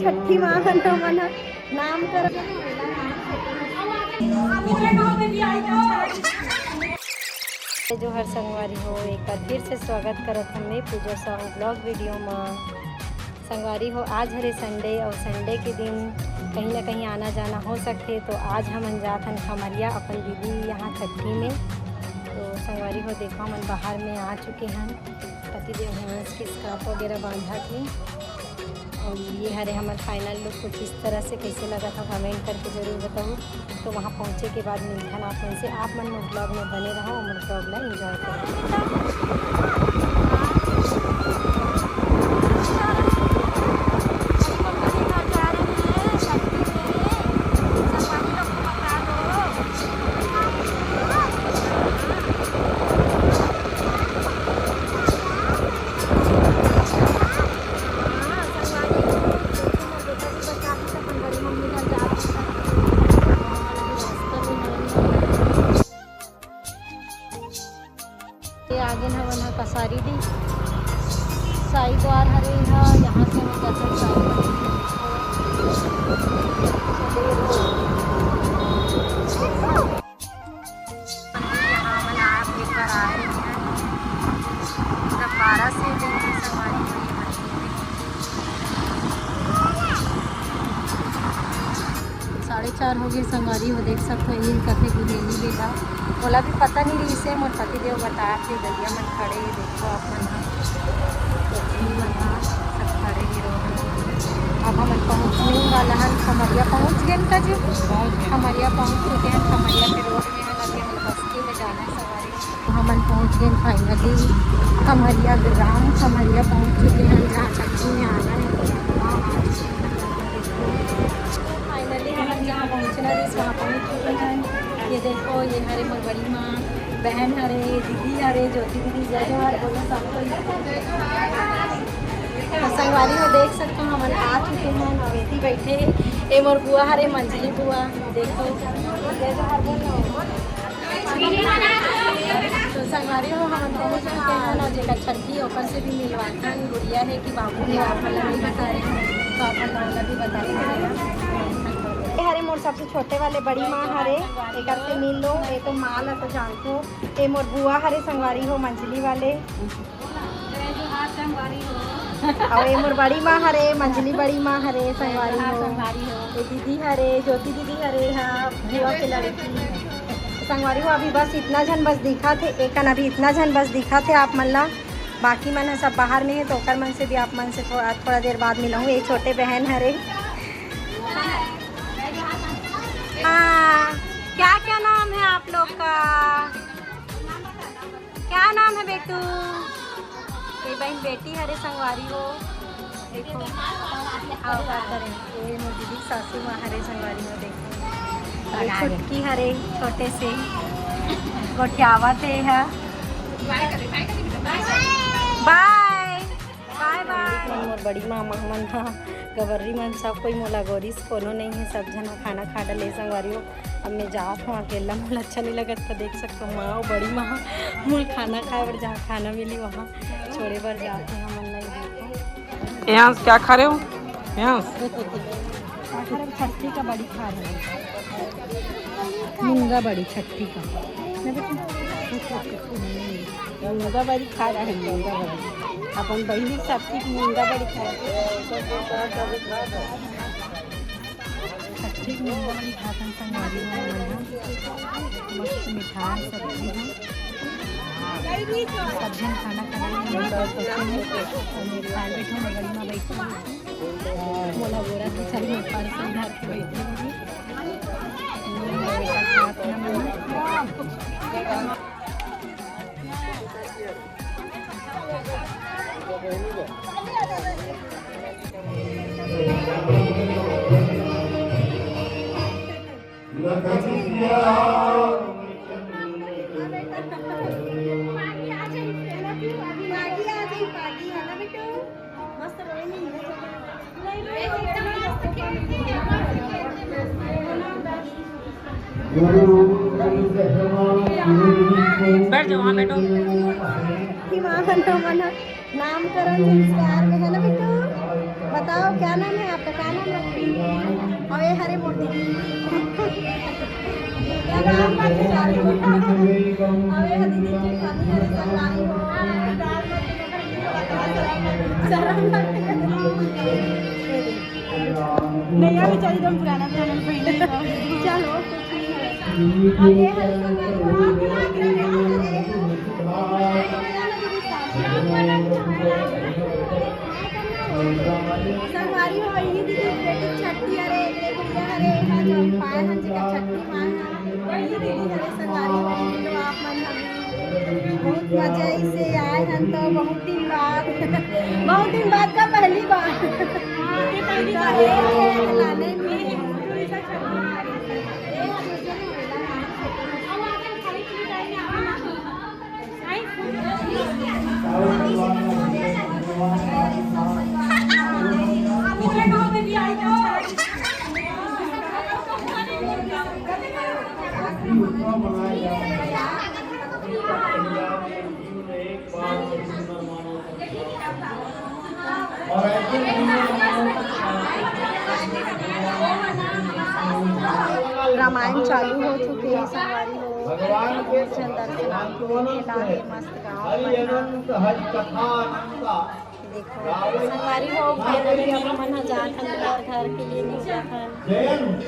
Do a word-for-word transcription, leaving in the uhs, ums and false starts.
छठी माँ ह, हमन ह नामकरण। जोहार संगवारी हो, एक बार फिर से स्वागत करत हन मैं पूजा साहू vlog video म। संगवारी हो, आज हरे Sunday, और Sunday के दिन कहीं ना कहीं आना जाना हो सकथे, तो आज हमन जात हन खमरिया अपन दीदी यहाँ छठी में। तो संगवारी हो, देखो, हमन बाहर में आ चुके हन। पतिदेव हंस के scarf वगैरह बांधा थे। और ये हरे हमर final look कुछ इस तरह से। कैसे लगा था, comment करके जरूर बताओ। तो वहाँ पहुँचे के बाद मिलथन आप मन से। आप मन मोर vlog में बने रहो और मोर vlog ला enjoy करो। ये आगे हवन ह कसारी डी साई द्वार हरे ह, यहाँ से हम दर्शन साई मंदिर। यहाँ हमन आप एक बार आए हैं, जब बारह से लेके सवारी हुई है। साढ़े चार हो गए संगवारी हो, देख सकते हो, ये कथे गुलेली बेला। ओला भी पता नहीं रही से, मोर पति देव बताए थे, भैया मन खड़े, देखो आप मन ह, पत्नी मन ह, सब खड़े हे रोड में। अब हमन पहुँचने वाला हन खमरिया, पहुँच गए का जी, खमरिया पहुँच चुके हैं। खमरिया के रोड में है, अभी हमन बस्ती में जाना है सवारी। हमन पहुँच गए finally खमरिया ग्राम। खमरिया पहुँच चुके हैं, जहाँ छठी में आना है वहाँ। Finally हमन जहाँ पहुँचना रहिस वहाँ पहुँच चुके हैं। ये देखो, ये हरे मोर बड़ी माँ, बहन हरे, दीदी हरे, ज्योति दीदी, जय जोहार बोलो सबको। तो संगवारी हो, देख सकते हो, हमन आ चुके हैं, अउ एती बैठे हे। ये मोर बुआ हरे, मंझली बुआ, देखो। जय जोहार बोलो। तो संगवारी हो, हमन पहुँच चुके हैं ना, जेकर छठी, ओकर से भी मिलवाथन। गुड़िया हे कि बाबू हे, आप मन ला नहीं बता रहे हैं, तो आप मन ला भी बता रहे हैं। ये हरे मोर सबसे छोटे वाले बड़ी माँ हरे, एकर से मिल लो। ये तो माँ ला तो जानते हो, ये मोर बुआ हरे संगवारी हो, मंझली वाले। अउ ये मोर बड़ी माँ हरे, मंझली बड़ी माँ हरे, संगवारी हो। ये दीदी हरे, ज्योति दीदी हरे, हाँ, बुआ के लड़की। संगवारी हो, अभी बस इतना झन बस दिखा थे, एकन अभी इतना झन बस दिखा थे आप मन ला, बाकी मन ह सब बाहर में है, तो ओकर मन से भी आप मन से थोड़ा, थोड़ा देर बाद मिलाहूँ। ये छोटे बहन हरे। हाँ, क्या क्या नाम है आप लोग का? क्या नाम है बेटू? ये बहन बेटी हरे संगवारी हो, देखो। आओ बात करें, ये मोर दीदी सासू माँ हरे संगवारी हो, देखो। ये छुटकी हरे, छोटे से गोठियावत हे हा। बाय बाय बाय। मोर बड़ी माँ, माँ मन हा, गवरी मन सब कोई मोला गोरिस, कोनो नहीं है, सब झन खाना खा डले संगवारी हो। अब मैं जात हूँ अकेला, मोला अच्छा नहीं लगत। तो देख सकते हो, माँ अउ बड़ी माँ मोला खाना खाए बर जहाँ खाना मिली वहाँ छोड़े बर जात हूँ। हमन नहीं देखो। यहाँ से क्या खा रहे हो? यहाँ से? छट्टी का बड़ी खा रहे हैं, मूंगा बड़ी छट्टी का। मूंगा बड़ी खा रहा है, मूंगा बड़ी। अपन बहिनी सब चीज मूंगा बड़ी खा रहे हैं। छट्टी के मूंगा बड़ी खाथन संगवारी हो हमन ह। मस्त मिठास सब्जी ह। सब झन खाना खाना ही हमन बस बचे हन। अउ मैं खाए बैठो, मैं गड़ी में बैठी हूँ। मोला बोरा से चल, मैं पर्स उधार के बैठी हूँ। ये मेरा बेटा खात ना मन। बैठ जाओ, वहाँ बैठो। कि माँ मन ह नामकरण संस्कार में है ना बेटू? बताओ, क्या नाम है आपका? क्या नाम रखी? और ये हरे मोर दीदी। क्या नाम रखी? और ये हरे दीदी जेठानी, हरे संगारी हो। शर्म लगती है। नहीं, अभी चल, एकदम पुराना पुराना friend है। चलो, कुछ नहीं है। और ये हरे संगारी हो। संगवारी हो, ये दीदी बेटी छठी हरे, एक गुड़िया हरे, यहाँ जो हम पाए हैं, जेकर छठी माँ है, ये दीदी हरे संगवारी हो, तो आप मन हमें बहुत मजा से आए हैं, तो बहुत दिन बाद, बहुत दिन बाद का पहली बार। हाँ, ये पहली बार है। लाने में। रामायण चालू हो चुके हे संगवारी हो। भगवान के बहुत झन दर्शनार्थी देखे ला हे, मस्त गाँव हरि बना। अनंत हरि कथा अनंता। देखो संगवारी हो, finally अब हमन ह जात हन, घर के लिए निकलत हन। जयंत।